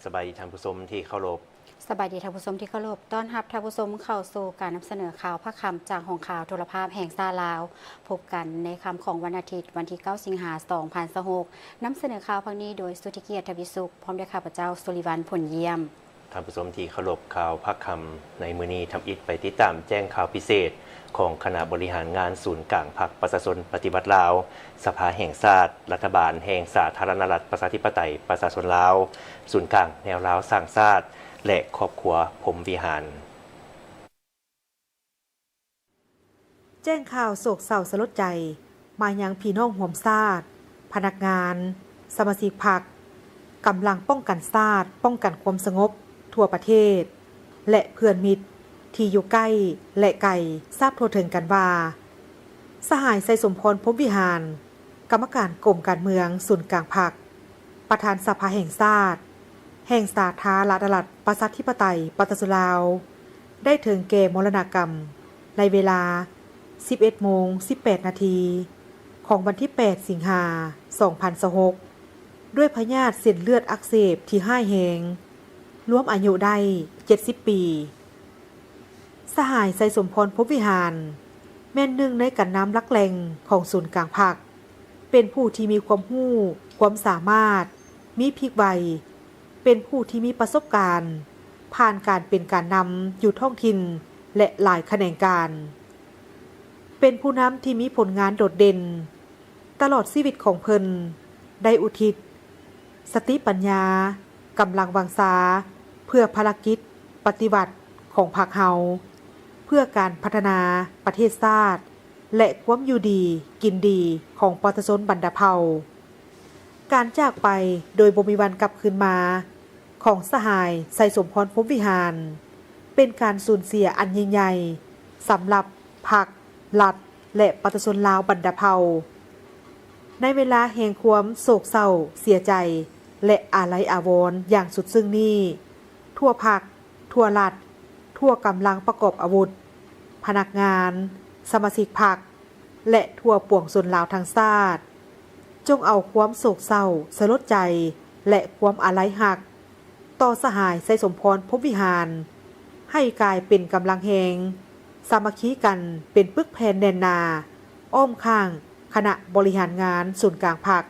ສະບາຍດີທ່ານຜູ້ຊົມທີ່ເຄົາລົບ. ສະບາຍດີທ່ານຜູ້ຊົມທີ່ເຄົາລົບ. ຕ້ອນຮັບທ່ານຜູ້ຊົມເຂົ້າສູ່ການນຳສະເໜີຂ່າວພາກຄ່ຳຈາກຫ້ອງຂ່າວໂທລະພາບແຫ່ງຊາດລາວ. ພົບກັນໃນຄ່ຳຂອງວັນອາທິດ ວັນທີເກົ້າ ສິງຫາ ສອງພັນຊາວຫົກ. ນຳສະເໜີຂ່າວພາກນີ້ໂດຍ ສຸດທິກຽດ ທະວີສຸກ ພ້ອມດ້ວຍຂ້າພະເຈົ້າ ສຸລິວັນ ຜົນຢ້ຽມ. ທ່ານຜູ້ຊົມທີ່ເຄົາລົບ, ຂ່າວພາກຄ່ຳໃນມື້ນີ້ ທຳອິດໄປຕິດຕາມແຈ້ງຂ່າວພິເສດຂອງຄະນະບໍລິຫານງານສູນກາງພັກປະຊາຊົນປະຕິວັດລາວ, ສະພາແຫ່ງຊາດ, ລັດຖະບານແຫ່ງສາທາລະນະລັດປະຊາທິປະໄຕປະຊາຊົນລາວ, ສູນກາງແນວລາວສ້າງຊາດ ແລະ ຄອບຄົວພົມວິຫານ. ແຈ້ງຂ່າວໂສກເສົ້າສະຫຼົດໃຈມາຍັງພີ່ນ້ອງຮ່ວມຊາດ, ພະນັກງານ, ສະມາຊິກພັກ, ກຳລັງປ້ອງກັນຊາດ, ປ້ອງກັນຄວາມສະຫງົບທົ່ວປະເທດ ແລະ ເພື່ອນມິດທີ່ຢູ່ໃກ້ ແລະ ໄກ ຊາບທົ່ວເຖິງກັນວ່າ ສະຫາຍ ໄຊສົມພອນ ພົມວິຫານ, ກຳມະການກົມການເມືອງສູນກາງພັກ, ປະທານສະພາແຫ່ງຊາດ, ແຫ່ງສາທາລະນະລັດປະຊາທິປະໄຕປະຊາຊົນລາວ ໄດ້ເຖິງແກ່ມໍລະນະກຳໃນເວລາສິບເອັດໂມງສິບແປດນາທີ ຂອງວັນທີແປດ ສິງຫາ ສອງພັນຊາວຫົກ ດ້ວຍພະຍາດເສັ້ນເລືອດອັກເສບທີ່ຮ້າຍແຮງ, ລວມອາຍຸໄດ້ເຈັດສິບປີ. ສະຫາຍ ໄຊສົມພອນ ພົມວິຫານ ແມ່ນໜຶ່ງໃນການນຳຫຼັກແຫຼ່ງຂອງສູນກາງພັກ, ເປັນຜູ້ທີ່ມີຄວາມຮູ້, ຄວາມສາມາດ, ມີພິກໄວ, ເປັນຜູ້ທີ່ມີປະສົບການ ຜ່ານການເປັນການນຳຢູ່ທ້ອງຖິ່ນ ແລະ ຫຼາຍຂະແໜງການ, ເປັນຜູ້ນຳທີ່ມີຜົນງານໂດດເດັ່ນ. ຕະຫຼອດຊີວິດຂອງເພິ່ນໄດ້ອຸທິດສະຕິປັນຍາ, ກຳລັງວັງຊາ ເພື່ອພາລະກິດປະຕິວັດຂອງພັກເຮົາ, ເພື່ອການພັດທະນາປະເທດຊາດ ແລະ ຄວາມຢູ່ດີກິນດີຂອງປະຊາຊົນບັນດາເຜົ່າ. ການຈາກໄປໂດຍບໍ່ມີວັນກັບຄືນມາຂອງສະຫາຍ ໄຊສົມພອນ ພົມວິຫານ ເປັນການສູນເສຍອັນຍິ່ງໃຫຍ່ສຳລັບພັກ, ລັດ ແລະ ປະຊາຊົນລາວບັນດາເຜົ່າ. ໃນເວລາແຫ່ງຄວາມໂສກເສົ້າເສຍໃຈ ແລະ ອາໄລອາວອນຢ່າງສຸດຊຶ້ງນີ້, ທົ່ວພັກ, ທົ່ວລັດ, ທົ່ວກຳລັງປະກອບອາວຸດ, ພະນັກງານ, ສະມາຊິກພັກ ແລະ ທົ່ວປວງຊົນລາວທັງຊາດ, ຈົ່ງເອົາຄວາມໂສກເສົ້າສະຫຼົດໃຈ ແລະ ຄວາມອາໄລຮັກ ຕໍ່ສະຫາຍ ໄຊສົມພອນ ພົມວິຫານ ໃຫ້ກາຍເປັນກຳລັງແຮງ, ສາມັກຄີກັນເປັນປຶກແຜ່ນແໜ້ນໜາ ອ້ອມຂ້າງຄະນະບໍລິຫານງານສູນກາງພັກ,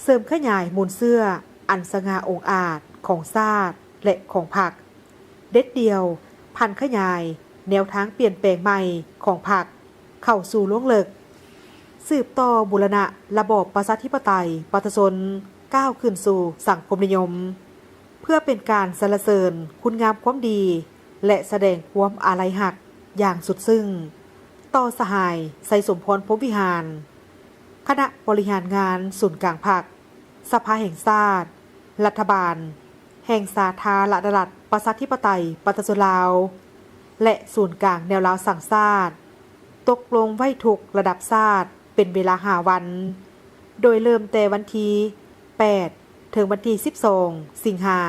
ເສີມຂະຫຍາຍມູນເຊື້ອອັນສະຫງ່າອົງອາດຂອງຊາດ ແລະ ຂອງພັກ, ເດັດດ່ຽວຜັນຂະຫຍາຍແນວທາງປ່ຽນແປງໃໝ່ຂອງພັກເຂົ້າສູ່ລວງເລິກ, ສືບຕໍ່ບູລະນະລະບອບປະຊາທິປະໄຕປະຊາຊົນ ກ້າວຂຶ້ນສູ່ສັງຄົມນິຍົມ ເພື່ອເປັນການສັນລະເສີນຄຸນງາມຄວາມດີ ແລະ ສະແດງຄວາມອາໄລຮັກຢ່າງສຸດຊຶ້ງຕໍ່ສະຫາຍ ໄຊສົມພອນ ພົມວິຫານ, ຄະນະບໍລິຫານງານສູນກາງພັກ, ສະພາແຫ່ງຊາດ, ລັດຖະບານແຫ່ງສາທາລະນະລັດປະຊາທິປະໄຕປະຊາຊົນລາວ ແລະ ສູນກາງແນວລາວສ້າງຊາດ ຕົກລົງໄວ້ທຸກລະດັບຊາດເປັນເວລາຫ້າວັນ, ໂດຍເລີ່ມແຕ່ວັນທີແປດ ເຖິງວັນທີສິບສອງ ສິງຫາ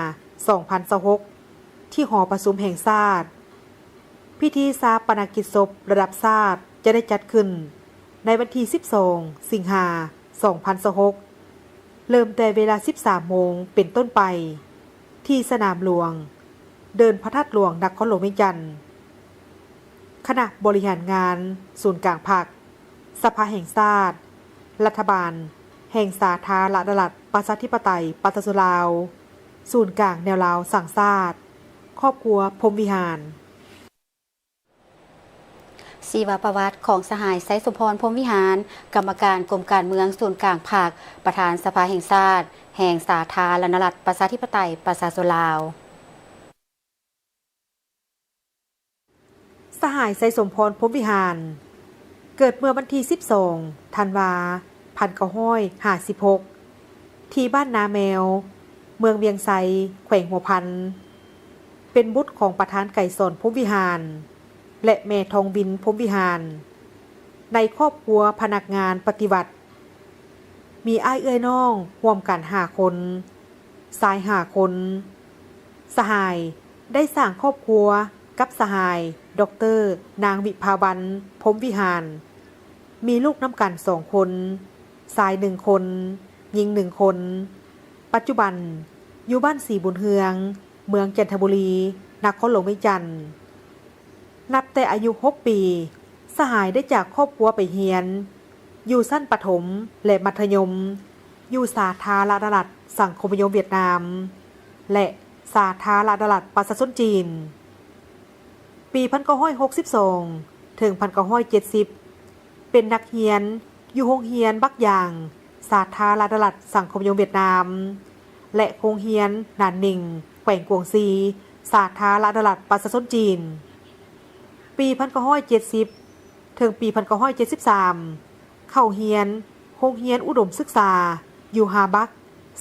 ສອງພັນຊາວຫົກ ທີ່ຫໍປະຊຸມແຫ່ງຊາດ. ພິທີຊາປະນະກິດສົບລະດັບຊາດຈະໄດ້ຈັດຂຶ້ນໃນວັນທີສິບສອງ ສິງຫາ ສອງພັນຊາວຫົກ ເລີ່ມແຕ່ເວລາສິບສາມໂມງເປັນຕົ້ນໄປ ທີ່ສະໜາມຫຼວງ, ເດີ່ນພະທາດຫຼວງ ນະຄອນຫຼວງວຽງຈັນ. ຄະນະບໍລິຫານງານສູນກາງພັກ, ສະພາແຫ່ງຊາດ, ລັດຖະບານແຫ່ງສາທາລະນະລັດປະຊາທິປະໄຕປະຊາຊົນລາວ, ສູນກາງແນວລາວສ້າງຊາດ, ຄອບຄົວພົມວິຫານ. ຊີວະປະຫວັດຂອງສະຫາຍ ໄຊສົມພອນ ພົມວິຫານ, ກຳມະການກົມການເມືອງສູນກາງພັກ, ປະທານສະພາແຫ່ງຊາດ, ແຫ່ງສາທາລະນະລັດປະຊາທິປະໄຕປະຊາຊົນລາວ. ສະຫາຍ ໄຊສົມພອນ ພົມວິຫານ ເກີດເມື່ອວັນທີສິບສອງ ທັນວາ ພັນເກົ້າຮ້ອຍຫ້າສິບຫົກ ທີ່ບ້ານນາແມວ, ເມືອງວຽງໄຊ, ແຂວງຫົວພັນ, ເປັນບຸດຂອງປະທານໄກສອນ ພົມວິຫານ ແລະ ແມ່ທອງວິນ ພົມວິຫານ. ໃນຄອບຄົວພະນັກງານປະຕິວັດ ມີອ້າຍເອື້ອຍນ້ອງຮ່ວມກັນຫ້າຄົນ, ຊາຍຫ້າຄົນ. ສະຫາຍໄດ້ສ້າງຄອບຄົວກັບສະຫາຍ ດອກເຕີ ນາງ ວິພາວັນ ພົມວິຫານ, ມີລູກນຳກັນສອງຄົນ, ຊາຍໜຶ່ງຄົນ, ຍິງໜຶ່ງຄົນ. ປັດຈຸບັນ ຢູ່ບ້ານສີບຸນເຮືອງ, ເມືອງຈັນທະບູລີ, ນະຄອນຫຼວງວຽງຈັນ. ນັບແຕ່ອາຍຸຫົກປີ, ສະຫາຍໄດ້ຈາກຄອບຄົວໄປຮຽນຢູ່ຊັ້ນປະຖົມ ແລະ ມັດທະຍົມ ຢູ່ສາທາລະນະລັດສັງຄົມນິຍົມຫວຽດນາມ ແລະ ສາທາລະນະລັດປະຊາຊົນຈີນ. ປີພັນເກົ້າຮ້ອຍຫົກສິບສອງ ເຖິງພັນເກົ້າຮ້ອຍເຈັດສິບ ເປັນນັກຮຽນຢູ່ໂຮງຮຽນບັກຢາງ ສາທາລະນະລັດສັງຄົມນິຍົມຫວຽດນາມ ແລະ ໂຮງຮຽນໜານໜິງ ແຂວງກວາງຊີ ສາທາລະນະລັດປະຊາຊົນຈີນ. ປີພັນເກົ້າຮ້ອຍເຈັດສິບ ເຖິງປີພັນເກົ້າຮ້ອຍເຈັດສິບສາມ ເຂົ້າຮຽນໂຮງຮຽນອຸດົມສຶກສາຢູ່ຮາບັກ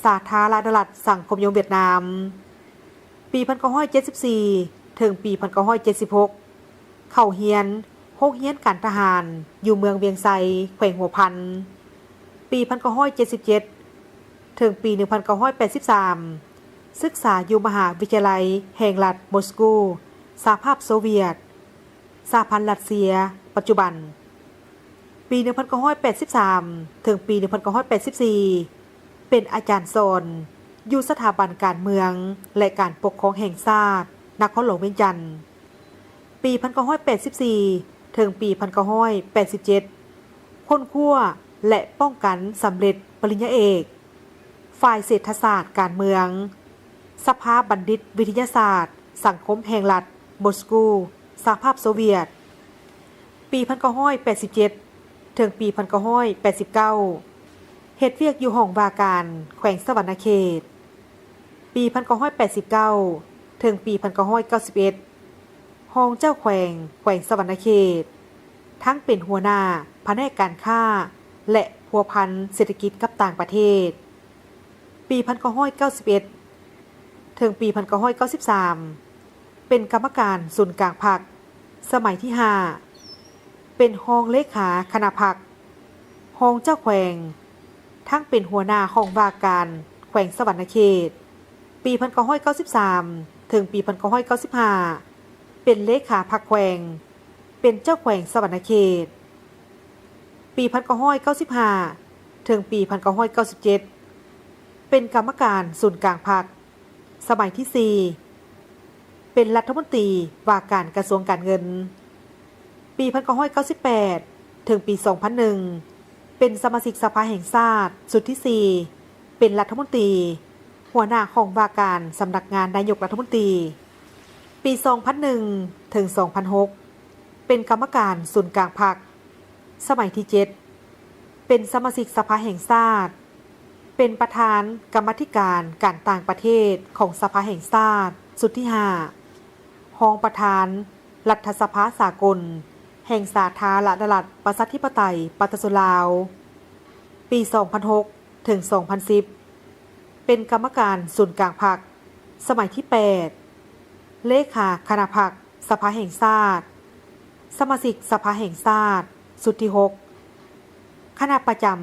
ສາທາລະນະລັດສັງຄົມນິຍົມຫວຽດນາມ. ປີພັນເກົ້າຮ້ອຍເຈັດສິບສີ່ ເຖິງປີພັນເກົ້າຮ້ອຍເຈັດສິບຫົກ ເຂົ້າຮຽນໂຮງຮຽນການທະຫານຢູ່ເມືອງວຽງໄຊ ແຂວງຫົວພັນ. ປີພັນເກົ້າຮ້ອຍເຈັດສິບເຈັດ ເຖິງປີໜຶ່ງພັນເກົ້າຮ້ອຍແປດສິບສາມ ສຶກສາຢູ່ມະຫາວິທະຍາໄລແຫ່ງລັດມົສກູ ສະຫະພາບໂຊວຽດ ສະຫະພັນລັດເຊຍປັດຈຸບັນ. ປີໜຶ່ງພັນເກົ້າຮ້ອຍແປດສິບສາມ ເຖິງປີໜຶ່ງພັນເກົ້າຮ້ອຍແປດສິບສີ່ ເປັນອາຈານສອນຢູ່ສະຖາບັນການເມືອງ ແລະ ການປົກຄອງແຫ່ງຊາດ ນະຄອນຫຼວງວຽງຈັນ. ປີພັນເກົ້າຮ້ອຍແປດສິບສີ່ ເຖິງປີພັນເກົ້າຮ້ອຍແປດສິບເຈັດ ຄົ້ນຄວ້າ ແລະ ປ້ອງກັນສຳເລັດປະລິນຍາເອກ ຝ່າຍເສດຖະສາດການເມືອງ, ສະພາບັນດິດວິທະຍາສາດສັງຄົມແຫ່ງລັດມົສກູ ສະຫະພາບໂຊວຽດ. ປີພັນເກົ້າຮ້ອຍແປດສິບເຈັດ ເຖິງປີພັນເກົ້າຮ້ອຍແປດສິບເກົ້າ ເຮັດວຽກຢູ່ຫ້ອງວ່າການແຂວງສະຫວັນນະເຂດ. ປີພັນເກົ້າຮ້ອຍແປດສິບເກົ້າ ເຖິງປີພັນເກົ້າຮ້ອຍເກົ້າສິບເອັດ ຮອງເຈົ້າແຂວງແຂວງສະຫວັນນະເຂດ, ທັງເປັນຫົວໜ້າພະແນກການຄ້າ ແລະ ພົວພັນເສດຖະກິດກັບຕ່າງປະເທດ. ປີພັນເກົ້າຮ້ອຍເກົ້າສິບເອັດ ເຖິງປີພັນເກົ້າຮ້ອຍເກົ້າສິບສາມ ເປັນກຳມະການສູນກາງພັກ ສະໄໝທີຫ້າ ເປັນຮອງເລຂາຄະນະພັກ, ຮອງເຈົ້າແຂວງ, ທັງເປັນຫົວໜ້າຫ້ອງວ່າການແຂວງສະຫວັນນະເຂດ. ປີພັນເກົ້າຮ້ອຍເກົ້າສິບສາມ ເຖິງປີພັນເກົ້າຮ້ອຍເກົ້າສິບຫ້າ ເປັນເລຂາພັກແຂວງ, ເປັນເຈົ້າແຂວງສະຫວັນນະເຂດ. ປີພັນເກົ້າຮ້ອຍເກົ້າສິບຫ້າ ເຖິງປີພັນເກົ້າຮ້ອຍເກົ້າສິບເຈັດ ເປັນກຳມະການສູນກາງພັກ ສະໄໝທີສີ່ ເປັນລັດຖະມົນຕີວ່າການກະຊວງການເງິນ. ປີພັນເກົ້າຮ້ອຍເກົ້າສິບແປດ ເຖິງປີສອງພັນໜຶ່ງ ເປັນສະມາຊິກສະພາແຫ່ງຊາດຊຸດທີສີ່ ເປັນລັດຖະມົນຕີ, ຫົວໜ້າຫ້ອງວ່າການສຳນັກງານນາຍົກລັດຖະມົນຕີ. ປີສອງພັນໜຶ່ງ ເຖິງສອງພັນຫົກ ເປັນກຳມະການສູນກາງພັກ ສະໄໝທີເຈັດ ເປັນສະມາຊິກສະພາແຫ່ງຊາດ, ເປັນປະທານກຳມາທິການການຕ່າງປະເທດຂອງສະພາແຫ່ງຊາດຊຸດທີຫ້າ, ຮອງປະທານລັດຖະສະພາສາກົນແຫ່ງສາທາລະນະລັດປະຊາທິປະໄຕປະຊາຊົນລາວ. ປີສອງພັນຫົກ ເຖິງສອງພັນສິບ ເປັນກຳມະການສູນກາງພັກ ສະໄໝທີແປດ ເລຂາຄະນະພັກ ສະພາແຫ່ງຊາດ, ສະມາຊິກສະພາແຫ່ງຊາດຊຸດທີຫົກ, ຄະນະປະຈຳ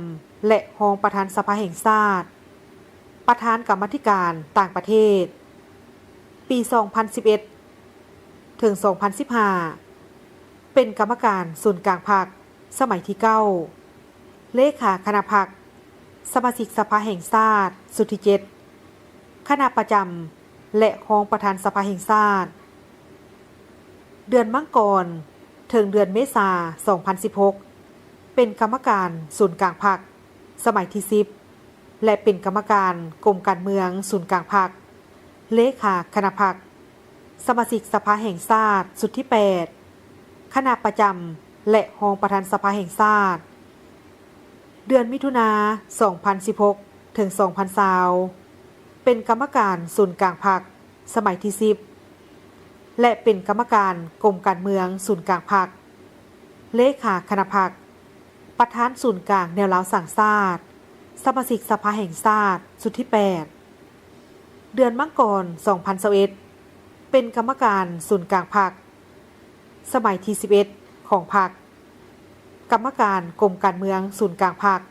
ແລະ ຮອງປະທານສະພາແຫ່ງຊາດ, ປະທານກຳມາທິການຕ່າງປະເທດ. ປີສອງພັນສິບເອັດ ເຖິງສອງພັນສິບຫ້າ ເປັນກຳມະການສູນກາງພັກ ສະໄໝທີເກົ້າ, ເລຂາຄະນະພັກ, ສະມາຊິກສະພາແຫ່ງຊາດຊຸດທີເຈັດ, ຄະນະປະຈຳ ແລະ ຮອງປະທານສະພາແຫ່ງຊາດ. ເດືອນມັງກອນ ເຖິງເດືອນເມສາ ສອງພັນສິບຫົກ ເປັນກຳມະການສູນກາງພັກ ສະໄໝທີສິບ ແລະ ເປັນກຳມະການກົມການເມືອງສູນກາງພັກ, ເລຂາຄະນະພັກ, ສະມາຊິກສະພາແຫ່ງຊາດຊຸດທີແປດ, ຄະນະປະຈຳ ແລະ ຮອງປະທານສະພາແຫ່ງຊາດ. ເດືອນມິຖຸນາ ສອງພັນສິບຫົກ ເຖິງສອງພັນຊາວ ເປັນກຳມະການສູນກາງພັກ ສະໄໝທີສິບ ແລະ ເປັນກຳມະການກົມການເມືອງສູນກາງພັກ, ເລຂາຄະນະພັກ, ປະທານສູນກາງແນວລາວສ້າງຊາດ, ສະມາຊິກສະພາແຫ່ງຊາດຊຸດທີແປດ. ເດືອນມັງກອນ ສອງພັນຊາວເອັດ ເປັນກຳມະການສູນກາງພັກ ສະໄໝທີສິບເອັດ ຂອງພັກ, ກຳມະການກົມການເມືອງສູນກາງພັກ,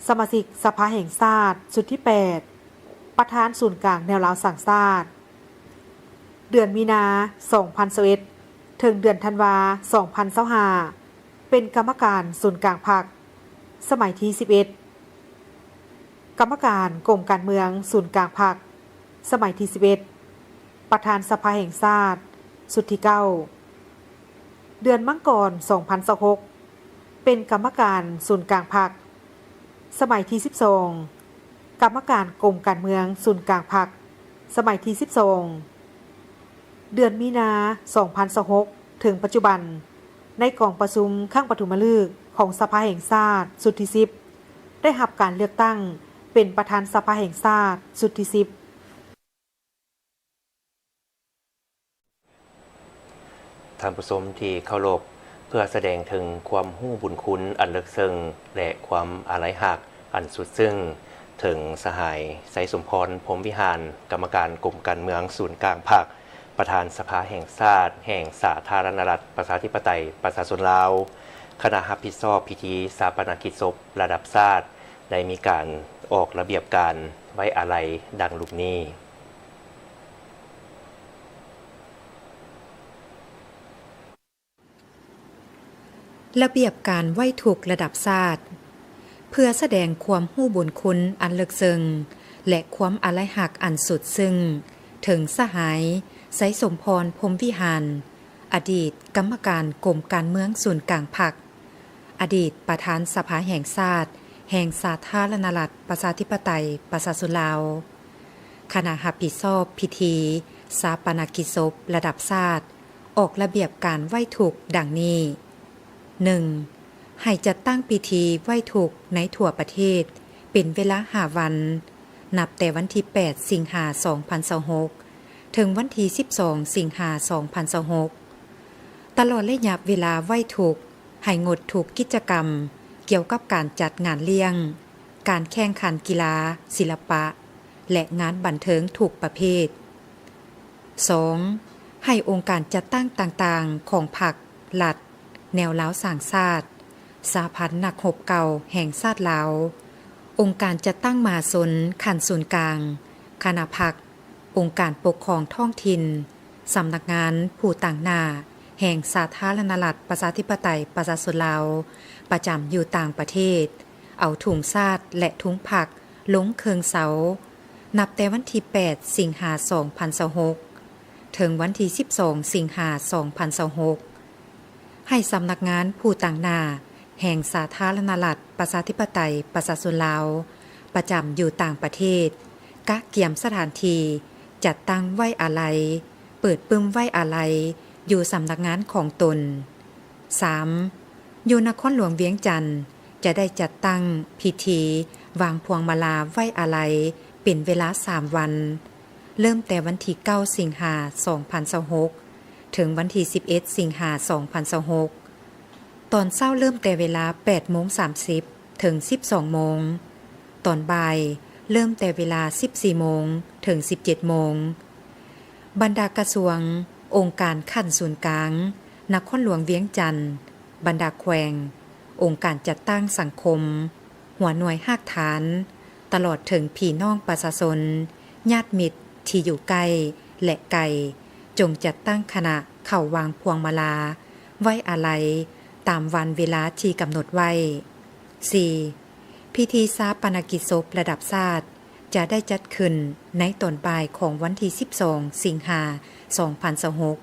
ສະມາຊິກສະພາແຫ່ງຊາດຊຸດທີແປດ, ປະທານສູນກາງແນວລາວສ້າງຊາດ. ເດືອນມີນາ ສອງພັນຊາວເອັດ ເຖິງເດືອນທັນວາ ສອງພັນຊາວຫ້າ ເປັນກຳມະການສູນກາງພັກ ສະໄໝທີສິບເອັດ, ກຳມະການກົມການເມືອງສູນກາງພັກ, ສະໄໝທີສິບເອັດ ປະທານສະພາແຫ່ງຊາດ ຊຸດທີເກົ້າ. ເດືອນມັງກອນ ສອງພັນຊາວຫົກ ເປັນກຳມະການສູນກາງພັກ. ສະໄໝທີສິບສອງ ກຳມະການກົມການເມືອງສູນກາງພັກ ສະໄໝທີສິບສອງ. ເດືອນມີນາ ສອງພັນຊາວຫົກ ເຖິງປັດຈຸບັນ, ໃນກອງປະຊຸມຄັ້ງປະຖົມມະລຶກຂອງສະພາແຫ່ງຊາດຊຸດທີສິບ ໄດ້ຮັບການເລືອກຕັ້ງເປັນປະທານສະພາແຫ່ງຊາດຊຸດທີສິບ. ທ່ານຜູ້ຊົມທີ່ເຄົາລົບ, ເພື່ອສະແດງເຖິງຄວາມຮູ້ບຸນຄຸນອັນເລິກເຊິ່ງ ແລະ ຄວາມອາໄລຮັກອັນສຸດຊຶ້ງ ເຖິງສະຫາຍ ໄຊສົມພອນ ພົມວິຫານ ກຳມະການກົມການເມືອງສູນກາງພັກ, ປະທານສະພາແຫ່ງຊາດ ແຫ່ງສາທາລະນະລັດ ປະຊາທິປະໄຕ ປະຊາຊົນລາວ, ຄະນະຮັບຜິດຊອບພິທີຊາປະນະກິດສົບລະດັບຊາດ ໄດ້ມີການອອກລະບຽບການໄວ້ອາໄລດັ່ງລຸ່ມນີ້. ລະບຽບການໄວ້ທຸກລະດັບຊາດ. ເພື່ອສະແດງຄວາມຮູ້ບຸນຄຸນອັນເລິກເຊິ່ງ ແລະ ຄວາມອາໄລຮັກອັນສຸດຊຶ້ງ ເຖິງສະຫາຍ ໄຊສົມພອນ ພົມວິຫານ ອະດີດກຳມະການກົມການເມືອງສູນກາງພັກ, ອະດີດປະທານສະພາແຫ່ງຊາດ ແຫ່ງສາທາລະນະລັດ ປະຊາທິປະໄຕ ປະຊາຊົນລາວ, ຄະນະຮັບຜິດຊອບພິທີຊາປະນະກິດສົບລະດັບຊາດ ອອກລະບຽບການໄວ້ທຸກດັ່ງນີ້: ໜຶ່ງ ໃຫ້ຈັດຕັ້ງພິທີໄວ້ທຸກໃນທົ່ວປະເທດເປັນເວລາຫ້າວັນ, ນັບແຕ່ວັນທີແປດ ສິງຫາ ສອງພັນຊາວຫົກ ເຖິງວັນທີສິບສອງ ສິງຫາ ສອງພັນຊາວຫົກ. ຕະຫຼອດໄລຍະເວລາໄວ້ທຸກ ໃຫ້ງົດທຸກກິດຈະກຳກ່ຽວກັບການຈັດງານລ້ຽງ, ການແຂ່ງຂັນກິລາ, ສິລະປະ ແລະ ງານບັນເທີງທຸກປະເພດ. ສອງ ໃຫ້ອົງການຈັດຕັ້ງຕ່າງໆຂອງພັກ, ລັດ, ແນວລາວສ້າງຊາດ, ສະຫະພັນນັກຮົບເກົ່າແຫ່ງຊາດລາວ, ອົງການຈັດຕັ້ງມະຫາຊົນຂັ້ນສູນກາງ, ຄະນະພັກ, ອົງການປົກຄອງທ້ອງຖິ່ນ, ສຳນັກງານຜູ້ຕາງໜ້າແຫ່ງສາທາລະນະລັດ ປະຊາທິປະໄຕ ປະຊາຊົນລາວ ປະຈຳຢູ່ຕ່າງປະເທດ ເອົາທຸງຊາດ ແລະ ທຸງພັກລົງເຄິ່ງເສົາ ນັບແຕ່ວັນທີແປດ ສິງຫາ ສອງພັນຊາວຫົກ ເຖິງວັນທີສິບສອງ ສິງຫາ ສອງພັນຊາວຫົກ. ໃຫ້ສຳນັກງານຜູ້ຕາງໜ້າແຫ່ງສາທາລະນະລັດ ປະຊາທິປະໄຕ ປະຊາຊົນລາວ ປະຈຳຢູ່ຕ່າງປະເທດ ກະກຽມສະຖານທີ່ຈັດຕັ້ງໄວ້ອາໄລ, ເປີດປຶ້ມໄວ້ອາໄລຢູ່ສຳນັກງານຂອງຕົນ. ສາມ ຢູ່ນະຄອນຫຼວງວຽງຈັນ ຈະໄດ້ຈັດຕັ້ງພິທີວາງພວງມາລາໄວ້ອາໄລເປັນເວລາສາມວັນ, ເລີ່ມແຕ່ວັນທີເກົ້າ ສິງຫາ ສອງພັນຊາວຫົກ ເຖິງວັນທີສິບເອັດ ສິງຫາ ສອງພັນຊາວຫົກ. ຕອນເຊົ້າເລີ່ມແຕ່ເວລາແປດໂມງສາມສິບ ເຖິງສິບສອງໂມງ, ຕອນບ່າຍເລີ່ມແຕ່ເວລາສິບສີ່ໂມງ ເຖິງສິບເຈັດໂມງ. ບັນດາກະຊວງ, ອົງການຂັ້ນສູນກາງ, ນະຄອນຫຼວງວຽງຈັນ, ບັນດາແຂວງ, ອົງການຈັດຕັ້ງສັງຄົມ, ຫົວໜ່ວຍຮາກຖານ, ຕະຫຼອດເຖິງພີ່ນ້ອງປະຊາຊົນ, ຍາດມິດທີ່ຢູ່ໃກ້ ແລະ ໄກ, ຈົ່ງຈັດຕັ້ງຄະນະເຂົ້າວາງພວງມາລາໄວ້ອາໄລຕາມວັນເວລາທີ່ກຳນົດໄວ້. ສີ່ ພິທີຊາປະນະກິດສົບລະດັບຊາດ ຈະໄດ້ຈັດຂຶ້ນໃນຕອນບ່າຍຂອງວັນທີສິບສອງ ສິງຫາ ສອງພັນຊາວຫົກ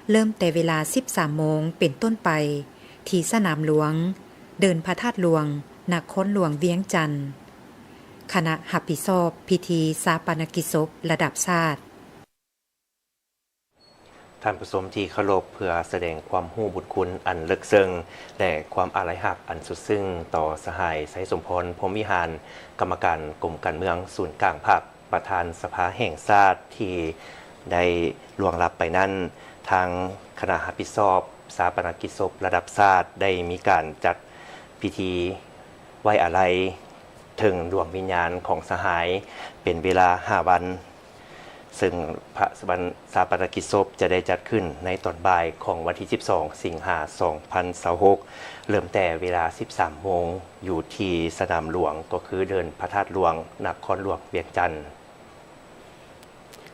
ເລີ່ມແຕ່ເວລາສິບສາມໂມງເປັນຕົ້ນໄປ ທີ່ສະໜາມຫຼວງ, ເດີ່ນພະທາດຫຼວງ, ນະຄອນຫຼວງວຽງຈັນ. ຄະນະຮັບຜິດຊອບພິທີຊາປະນະກິດສົບລະດັບຊາດ. ທ່ານຜູ້ຊົມທີ່ເຄົາລົບ, ເພື່ອສະແດງຄວາມຮູ້ບຸນຄຸນອັນເລິກເຊິ່ງ ແລະ ຄວາມອາໄລຮັກອັນສຸດຊຶ້ງຕໍ່ສະຫາຍ ໄຊສົມພອນ ພົມວິຫານ, ກຳມະການກົມການເມືອງສູນກາງພັກ, ປະທານສະພາແຫ່ງຊາດທີ່ໄດ້ລ່ວງລັບໄປນັ້ນ, ທາງຄະນະຮັບຜິດຊອບຊາປະນະກິດສົບລະດັບຊາດ ໄດ້ມີການຈັດພິທີໄວ້ອາໄລເຖິງດວງວິນຍານຂອງສະຫາຍເປັນເວລາຫ້າວັນ. ເຊິ່ງພະ ວັນຊາປະນະກິດສົບຈະໄດ້ຈັດຂຶ້ນໃນຕອນບ່າຍຂອງວັນທີສິບສອງ ສິງຫາ ສອງພັນຊາວຫົກ ເລີ່ມແຕ່ເວລາສິບສາມໂມງ ຢູ່ທີ່ສະໜາມຫຼວງ, ກໍຄືເດີ່ນພະທາດຫຼວງ, ນະຄອນຫຼວງວຽງຈັນ.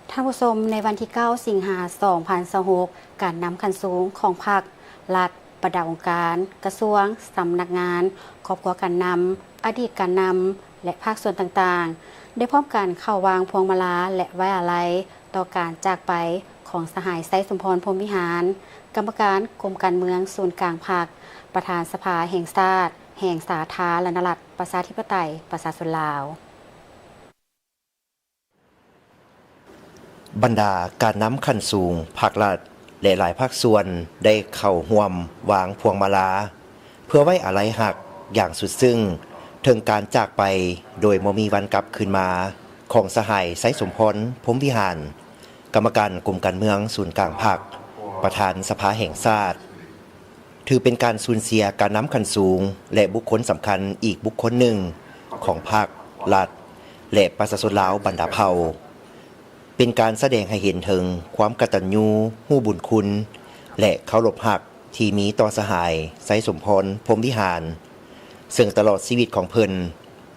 ທ່ານຜູ້ຊົມ, ໃນວັນທີເກົ້າ ສິງຫາ ສອງພັນຊາວຫົກ ການນຳຂັ້ນສູງຂອງພັກ, ລັດ, ບັນດາອົງການ, ກະຊວງ, ສຳນັກງານ, ຄອບຄົວການນຳ, ອະດີດການນຳ, ແລະ ພາກສ່ວນຕ່າງໆ ໄດ້ພ້ອມກັນເຂົ້າວາງພວງມາລາ ແລະ ໄວ້ອາໄລຕໍ່ການຈາກໄປຂອງສະຫາຍ ໄຊສົມພອນ ພົມວິຫານ ກຳມະການກົມການເມືອງສູນກາງພັກ, ປະທານສະພາແຫ່ງຊາດ ແຫ່ງສາທາລະນະລັດ ປະຊາທິປະໄຕ ປະຊາຊົນລາວ. ບັນດາການນຳຂັ້ນສູງ ພາກລັດ ແລະ ຫຼາຍພາກສ່ວນ ໄດ້ເຂົ້າຮ່ວມວາງພວງມາລາ ເພື່ອໄວ້ອາໄລຮັກຢ່າງສຸດຊຶ້ງ ເຖິງການຈາກໄປໂດຍບໍ່ມີວັນກັບຄືນມາ ຂອງສະຫາຍ ໄຊສົມພອນ ພົມວິຫານ ກຳມະການກົມການເມືອງສູນກາງພັກ, ປະທານສະພາແຫ່ງຊາດ. ຖືເປັນການສູນເສຍການນຳຂັ້ນສູງ ແລະ ບຸກຄົນສຳຄັນອີກບຸກຄົນໜຶ່ງຂອງພັກ, ລັດ ແລະ ປະຊາຊົນລາວບັນດາເຜົ່າ. ເປັນການສະແດງໃຫ້ເຫັນເຖິງຄວາມກະຕັນຍູຮູ້ບຸນຄຸນ ແລະ ເຄົາລົບຮັກທີ່ມີຕໍ່ສະຫາຍ ໄຊສົມພອນ ພົມວິຫານ, ເຊິ່ງຕະຫຼອດຊີວິດຂອງເພິ່ນ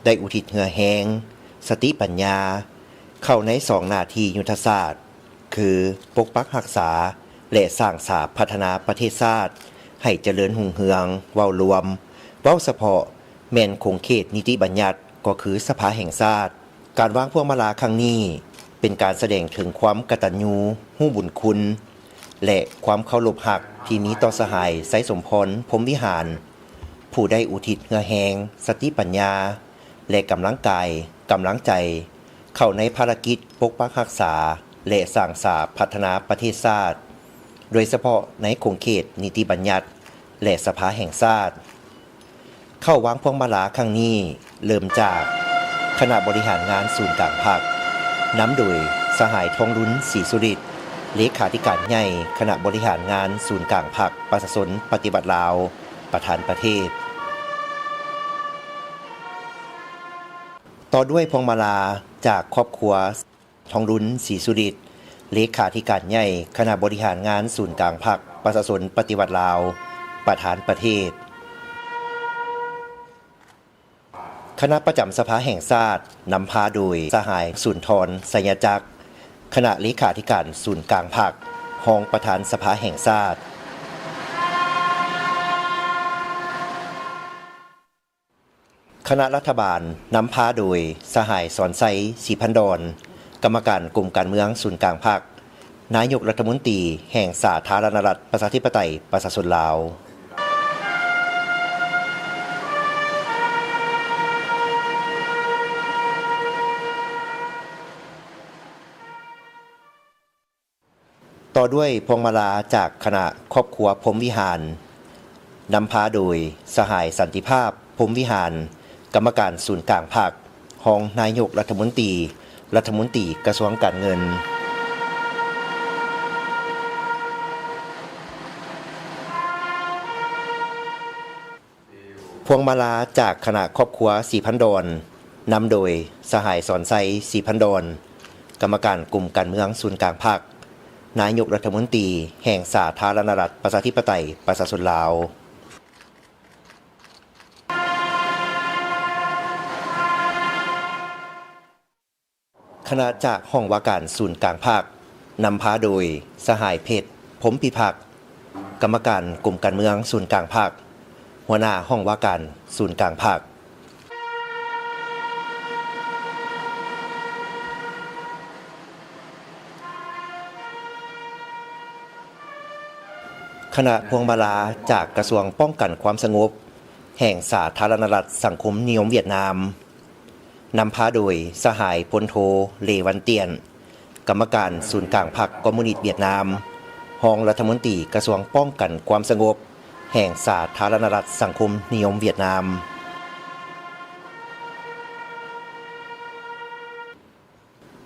ໄດ້ອຸທິດເຫື່ອແຮງ, ສະຕິປັນຍາ ເຂົ້າໃນສອງໜ້າທີ່ຍຸດທະສາດ ຄື ປົກປັກຮັກສາ ແລະ ສ້າງສາພັດທະນາປະເທດຊາດໃຫ້ຈະເລີນຮຸ່ງເຮືອງ. ເວົ້າລວມ, ເວົ້າສະເພາະແມ່ນຂົງເຂດນິຕິບັນຍັດ ກໍຄືສະພາແຫ່ງຊາດ. ການວາງພວງມາລາຄັ້ງນີ້ ເປັນການສະແດງເຖິງຄວາມກະຕັນຍູຮູ້ບຸນຄຸນ ແລະ ຄວາມເຄົາລົບຮັກທີ່ມີຕໍ່ສະຫາຍ ໄຊສົມພອນ ພົມວິຫານ ຜູ້ໄດ້ອຸທິດເຫື່ອແຮງ, ສະຕິປັນຍາ ແລະ ກຳລັງກາຍ, ກຳລັງໃຈ ເຂົ້າໃນພາລະກິດປົກປັກຮັກສາ ແລະ ສ້າງສາພັດທະນາປະເທດຊາດ, ໂດຍສະເພາະໃນຂົງເຂດນິຕິບັນຍັດ ແລະ ສະພາແຫ່ງຊາດ. ເຂົ້າວາງພວງມາລາຄັ້ງນີ້ ເລີ່ມຈາກຄະນະບໍລິຫານງານສູນກາງພັກ ນຳໂດຍສະຫາຍ ທອງລຸນ ສີສຸລິດ ເລຂາທິການໃຫຍ່ຄະນະບໍລິຫານງານສູນກາງພັກປະຊາຊົນປະຕິວັດລາວ ປະທານປະເທດ. ຕໍ່ດ້ວຍພວງມາລາຈາກຄອບຄົວ ທອງລຸນ ສີສຸລິດ ເລຂາທິການໃຫຍ່ຄະນະບໍລິຫານງານສູນກາງພັກປະຊາຊົນປະຕິວັດລາວ ປະທານປະເທດ. ຄະນະປະຈຳສະພາແຫ່ງຊາດ ນຳພາໂດຍສະຫາຍ ສຸນທອນ ໄຊຍະຈັກ ຄະນະເລຂາທິການສູນກາງພັກ, ຮອງປະທານສະພາແຫ່ງຊາດ. ຄະນະລັດຖະບານ ນຳພາໂດຍສະຫາຍ ສອນໄຊ ສີພັນດອນ ກຳມະການກົມການເມືອງສູນກາງພັກ, ນາຍົກລັດຖະມົນຕີແຫ່ງສາທາລະນະລັດ ປະຊາທິປະໄຕ ປະຊາຊົນລາວ. ຕໍ່ດ້ວຍພວງມາລາຈາກຄະນະຄອບຄົວ ພົມວິຫານ ນຳພາໂດຍສະຫາຍ ສັນຕິພາບ ພົມວິຫານ ກຳມະການສູນກາງພັກ, ຮອງນາຍົກລັດຖະມົນຕີ, ລັດຖະມົນຕີກະຊວງການເງິນ. ພວງມາລາຈາກຄະນະຄອບຄົວ ສີພັນດອນ ນຳໂດຍສະຫາຍ ສອນໄຊ ສີພັນດອນ ກຳມະການກົມການເມືອງສູນກາງພັກ, ນາຍົກລັດຖະມົນຕີແຫ່ງສາທາລະນະລັດ ປະຊາທິປະໄຕ ປະຊາຊົນລາວ. ຄະນະຈາກຫ້ອງວ່າການສູນກາງພັກ ນຳພາໂດຍສະຫາຍ ເພັດ ພົມພິພັກ ກຳມະການກົມການເມືອງສູນກາງພັກ, ຫົວໜ້າຫ້ອງວ່າການສູນກາງພັກ. ຄະນະພວງມາລາຈາກກະຊວງປ້ອງກັນຄວາມສະຫງົບແຫ່ງສາທາລະນະລັດສັງຄົມນິຍົມຫວຽດນາມ, ນຳພາໂດຍສະຫາຍ ພົນໂທ ເລວັນຕຽນ ກຳມະການສູນກາງພັກຄອມມູນິດຫວຽດນາມ, ຮອງລັດຖະມົນຕີກະຊວງປ້ອງກັນຄວາມສະຫງົບແຫ່ງສາທາລະນະລັດສັງຄົມນິຍົມຫວຽດນາມ.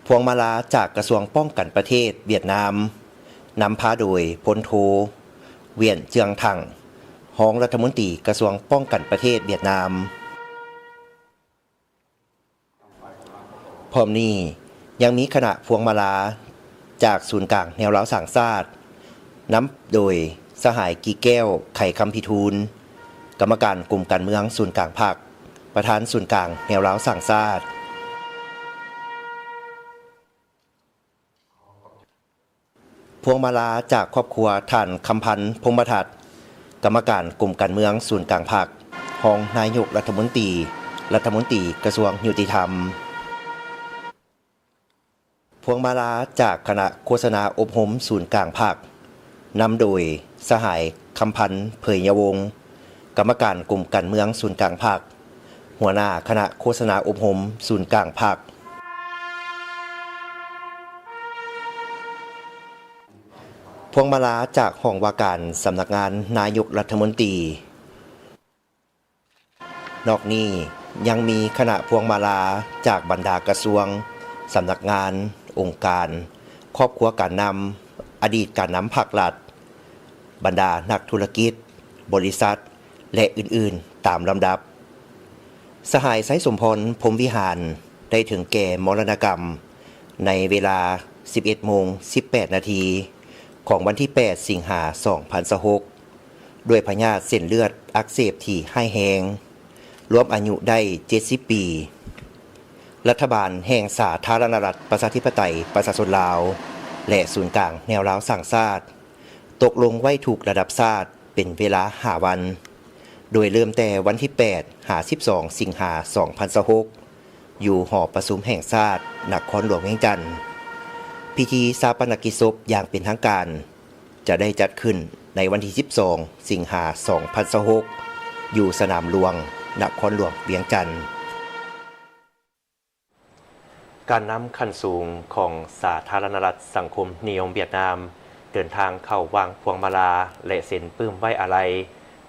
ພວງມາລາຈາກກະຊວງປ້ອງກັນປະເທດຫວຽດນາມ, ນຳພາໂດຍ ພົນໂທ ຫວຽນ ເຈືອງທັງ ຮອງລັດຖະມົນຕີກະຊວງປ້ອງກັນປະເທດຫວຽດນາມ. ພ້ອມນີ້ຍັງມີຄະນະພວງມາລາຈາກສູນກາງແນວລາວສ້າງຊາດ, ນຳໂດຍສະຫາຍ ກີແກ້ວ ໄຂຄຳພິທູນ ກຳມະການກົມການເມືອງສູນກາງພັກ, ປະທານສູນກາງແນວລາວສ້າງຊາດ. ພວງມາລາຈາກຄອບຄົວທ່ານ ຄຳພັນ ພົມມະທັດ ກຳມະການກົມການເມືອງສູນກາງພັກ, ຮອງນາຍົກລັດຖະມົນຕີ, ລັດຖະມົນຕີກະຊວງຍຸຕິທຳ. ພວງມາລາຈາກຄະນະໂຄສະນາອົບຮົມສູນກາງພັກ ນຳໂດຍສະຫາຍ ຄຳພັນ ເຜີຍຍະວົງ ກຳມະການກົມການເມືອງສູນກາງພັກ, ຫົວໜ້າຄະນະໂຄສະນາອົບຮົມສູນກາງພັກ. ພວງມາລາຈາກຫ້ອງວ່າການສຳນັກງານນາຍົກລັດຖະມົນຕີ. ນອກນີ້ຍັງມີຄະນະພວງມາລາຈາກບັນດາກະຊວງ, ສຳນັກງານ, ອົງການ, ຄອບຄົວການນຳ, ອະດີດການນຳພັກລັດ, ບັນດານັກທຸລະກິດ, ບໍລິສັດ ແລະ ອື່ນໆ ຕາມລຳດັບ. ສະຫາຍ ໄຊສົມພອນ ພົມວິຫານ ໄດ້ເຖິງແກ່ມໍລະນະກຳໃນເວລາສິບເອັດໂມງສິບແປດນາທີ ຂອງວັນທີແປດ ສິງຫາ ສອງພັນຊາວຫົກ ດ້ວຍພະຍາດເສັ້ນເລືອດອັກເສບທີ່ຮ້າຍແຮງ, ລວມອາຍຸໄດ້ເຈັດສິບປີ. ລັດຖະບານແຫ່ງສາທາລະນະລັດ ປະຊາທິປະໄຕ ປະຊາຊົນລາວ ແລະ ສູນກາງແນວລາວສ້າງຊາດ ຕົກລົງໄວ້ທຸກລະດັບຊາດເປັນເວລາຫ້າວັນ, ໂດຍເລີ່ມແຕ່ວັນທີແປດ ຫາ ສິບສອງ ສິງຫາ ສອງພັນຊາວຫົກ ຢູ່ຫໍປະຊຸມແຫ່ງຊາດ ນະຄອນຫຼວງວຽງຈັນ. ພິທີຊາປະນະກິດສົບຢ່າງເປັນທາງການ ຈະໄດ້ຈັດຂຶ້ນໃນວັນທີສິບສອງ ສິງຫາ ສອງພັນຊາວຫົກ ຢູ່ສະໜາມຫຼວງ ນະຄອນຫຼວງວຽງຈັນ. ການນຳຂັ້ນສູງຂອງສາທາລະນະລັດສັງຄົມນິຍົມຫວຽດນາມ ເດີນທາງເຂົ້າວາງພວງມາລາ ແລະ ເຊັນປຶ້ມໄວ້ອາໄລ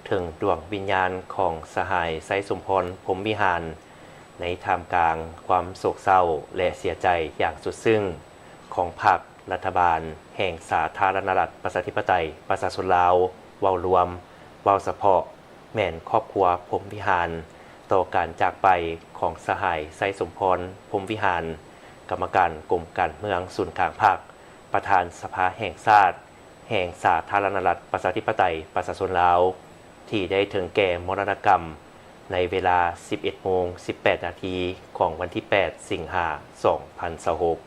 ເຖິງດວງວິນຍານຂອງສະຫາຍ ໄຊສົມພອນ ພົມວິຫານ ໃນທ່າມກາງຄວາມໂສກເສົ້າ ແລະ ເສຍໃຈຢ່າງສຸດຊຶ້ງຂອງພັກ, ລັດຖະບານແຫ່ງສາທາລະນະລັດ ປະຊາທິປະໄຕ ປະຊາຊົນລາວ ເວົ້າລວມ, ເວົ້າສະເພາະ ແມ່ນຄອບຄົວພົມວິຫານ ຕໍ່ການຈາກໄປຂອງສະຫາຍ ໄຊສົມພອນ ພົມວິຫານ ກຳມະການກົມການເມືອງສູນກາງພັກ, ປະທານສະພາແຫ່ງຊາດ ແຫ່ງສາທາລະນະລັດ ປະຊາທິປະໄຕ ປະຊາຊົນລາວ ທີ່ໄດ້ເຖິງແກ່ມໍລະນະກຳໃນເວລາສິບເອັດໂມງສິບແປດນາທີ ຂອງວັນທີແປດ ສິງຫາ ສອງພັນຊາວຫົກ.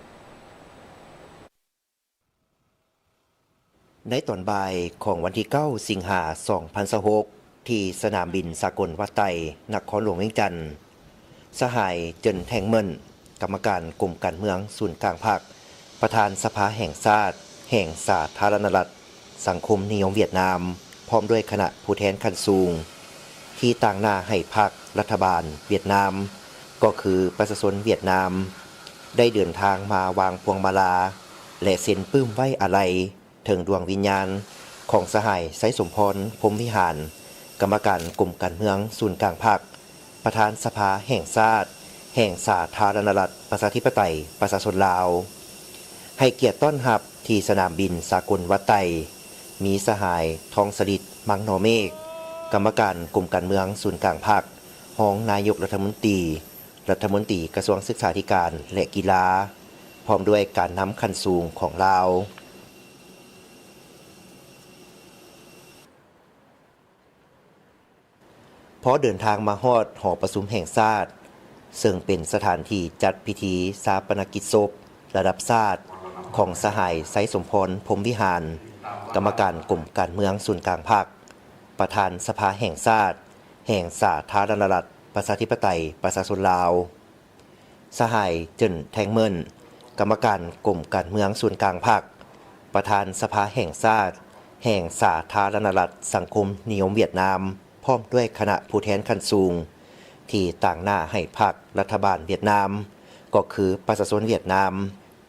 ໃນຕອນບ່າຍຂອງວັນທີເກົ້າ ສິງຫາ ສອງພັນຊາວຫົກ ທີ່ສະໜາມບິນສາກົນວັດໄຕ ນະຄອນຫຼວງວຽງຈັນ, ສະຫາຍ ເຈິນ ແທ່ງເມິນ ກຳມະການກົມການເມືອງສູນກາງພັກ, ປະທານສະພາແຫ່ງຊາດ ແຫ່ງສາທາລະນະລັດສັງຄົມນິຍົມຫວຽດນາມ ພ້ອມດ້ວຍຄະນະຜູ້ແທນຂັ້ນສູງ ທີ່ຕາງໜ້າໃຫ້ພັກ, ລັດຖະບານຫວຽດນາມ ກໍຄືປະຊາຊົນຫວຽດນາມ ໄດ້ເດີນທາງມາວາງພວງມາລາ ແລະ ເຊັນປຶ້ມໄວ້ອາໄລເຖິງດວງວິນຍານຂອງສະຫາຍ ໄຊສົມພອນ ພົມວິຫານ ກຳມະການກົມການເມືອງສູນກາງພັກ, ປະທານສະພາແຫ່ງຊາດ ແຫ່ງສາທາລະນະລັດ ປະຊາທິປະໄຕ ປະຊາຊົນລາວ. ໃຫ້ກຽດຕ້ອນຮັບທີ່ສະໜາມບິນສາກົນວັດໄຕ ມີສະຫາຍ ທອງສະລິດ ມັງນໍເມກ ກຳມະການກົມການເມືອງສູນກາງພັກ, ຮອງນາຍົກລັດຖະມົນຕີ, ລັດຖະມົນຕີກະຊວງສຶກສາທິການ ແລະ ກິລາ ພ້ອມດ້ວຍການນຳຂັ້ນສູງຂອງລາວ. ພໍເດີນທາງມາຮອດຫໍປະຊຸມແຫ່ງຊາດ, ເຊິ່ງເປັນສະຖານທີ່ຈັດພິທີຊາປະນະກິດສົບລະດັບຊາດຂອງສະຫາຍ ໄຊສົມພອນ ພົມວິຫານ, ກຳມະການກົມການເມືອງສູນກາງພັກ, ປະທານສະພາແຫ່ງຊາດ ແຫ່ງສາທາລະນະລັດ ປະຊາທິປະໄຕ ປະຊາຊົນລາວ. ສະຫາຍ ເຈິນ ແທ່ງເມິນ ກຳມະການກົມການເມືອງສູນກາງພັກ, ປະທານສະພາແຫ່ງຊາດ ແຫ່ງສາທາລະນະລັດສັງຄົມນິຍົມຫວຽດນາມ ພ້ອມດ້ວຍຄະນະຜູ້ແທນຂັ້ນສູງ ທີ່ຕາງໜ້າໃຫ້ພັກ, ລັດຖະບານຫວຽດນາມ ກໍຄືປະຊາຊົນຫວຽດນາມ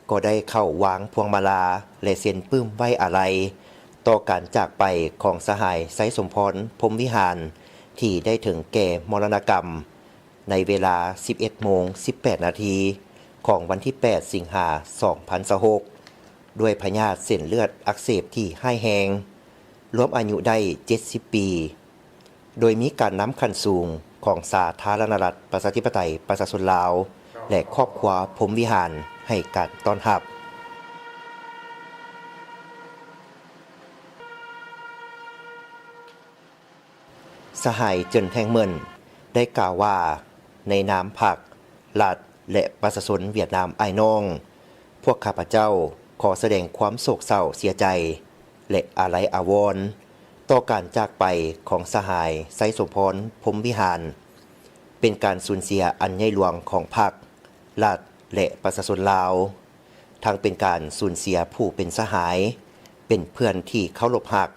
ກໍໄດ້ເຂົ້າວາງພວງມາລາ ແລະ ເຊັນປຶ້ມໄວ້ອາໄລຕໍ່ການຈາກໄປຂອງສະຫາຍ ໄຊສົມພອນ ພົມວິຫານ ທີ່ໄດ້ເຖິງແກ່ມໍລະນະກຳ ໃນເວລາສິບເອັດໂມງສິບແປດນາທີ ຂອງວັນທີແປດ ສິງຫາ ສອງພັນຊາວຫົກ ດ້ວຍພະຍາດເສັ້ນເລືອດອັກເສບທີ່ຮ້າຍແຮງ, ລວມອາຍຸໄດ້ເຈັດສິບປີ, ໂດຍມີການນຳຂັ້ນສູງຂອງສາທາລະນະລັດ ປະຊາທິປະໄຕ ປະຊາຊົນລາວ ແລະ ຄອບຄົວພົມວິຫານໃຫ້ການຕ້ອນຮັບ. ສະຫາຍ ເຈິນ ແທ່ງເມິນ ໄດ້ກ່າວວ່າ, ໃນນາມພັກ, ລັດ ແລະ ປະຊາຊົນຫວຽດນາມອ້າຍນ້ອງ, ພວກຂ້າພະເຈົ້າຂໍສະແດງຄວາມໂສກເສົ້າເສຍໃຈ ແລະ ອາໄລອາວອນຕໍ່ການຈາກໄປຂອງສະຫາຍ ໄຊສົມພອນ ພົມວິຫານ. ປັນການສູນເສຍອັນໃຫຍ່ຫຼວງຂອງພັກ, ລັດ ແລະ ປະຊາຊົນລາວ, ທັງເປັນການສູນເສຍຜູ້ເປັນສະຫາຍ, ເປັນເພື່ອນທີ່ເຄົາລົບຮັກ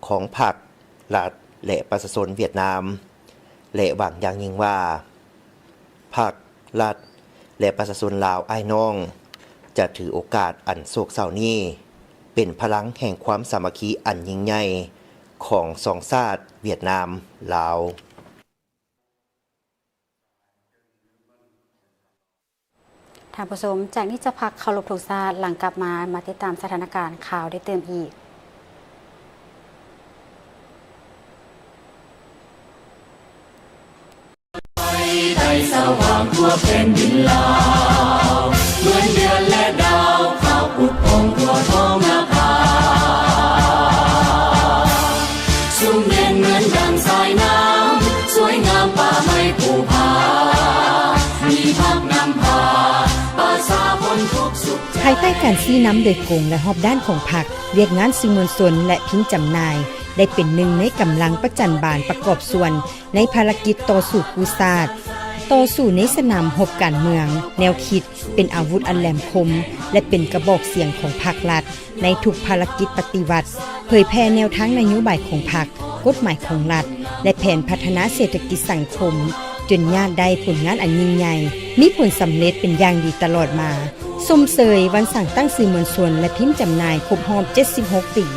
ຂອງພັກ, ລັດ ແລະ ປະຊາຊົນຫວຽດນາມ ແລະ ຫວັງຢ່າງຍິ່ງວ່າ ພັກ, ລັດ ແລະ ປະຊາຊົນລາວອ້າຍນ້ອງ ຈະຖືໂອກາດອັນໂສກເສົ້ານີ້ ເປັນພະລັງແຫ່ງຄວາມສາມັກຄີອັນຍິ່ງໃຫຍ່ຂອງສອງຊາດຫວຽດນາມ-ລາວ. ທ່ານຜູ້ຊົມ, ຈາກນີ້ຈະພັກເຄົາລົບທຸງຊາດ, ຫຼັງກັບມາ ມາຕິດຕາມສະຖານະການຂ່າວໄດ້ຕື່ມອີກ. ໄຟໄດ້ສະຫວ່າງທົ່ວແຜ່ນດິນລາວ ເໝືອນເດືອນແລະດາວ ຂາວຜຸດຜ່ອງທົ່ວທ້ອງນະພາ ຊຸ່ມເຢັນເໝືອນດັ່ງສາຍນ້ຳ ສວຍງາມປ່າໄມ້ພູຜາ ມີພັກນຳພາ ປະຊາຊົນທຸກສຸກໃຈ. ພາຍໃຕ້ການຊີ້ນຳໂດຍກົງ ແລະ ຮອບດ້ານຂອງພັກ, ວຽກງານສື່ມວນຊົນ ແລະ ພິມຈຳໜ່າຍ ໄດ້ເປັນໜຶ່ງໃນກຳລັງປະຈັນບານປະກອບສ່ວນ ໃນພາລະກິດຕໍ່ສູ້ກູ້ຊາດ, ຕໍ່ສູ້ໃນສະໜາມຮົບການເມືອງ, ແນວຄິດເປັນອາວຸດອັນແຫຼມຄົມ ແລະ ເປັນກະບອກສຽງຂອງພັກລັດໃນທຸກພາລະກິດປະຕິວັດ, ເຜີຍແຜ່ແນວທາງນະໂຍບາຍຂອງພັກ, ກົດໝາຍຂອງລັດ ແລະ ແຜນພັດທະນາເສດຖະກິດສັງຄົມ ຈົນຍາດໄດ້ຜົນງານອັນຍິ່ງໃຫຍ່, ມີຜົນສຳເລັດເປັນຢ່າງດີຕະຫຼອດມາ, ຊົມເຊີຍວັນສ້າງຕັ້ງສື່ມວນຊົນ ແລະ ພິມຈຳໜ່າຍຄົບຮອບເຈັດສິບຫົກປີ.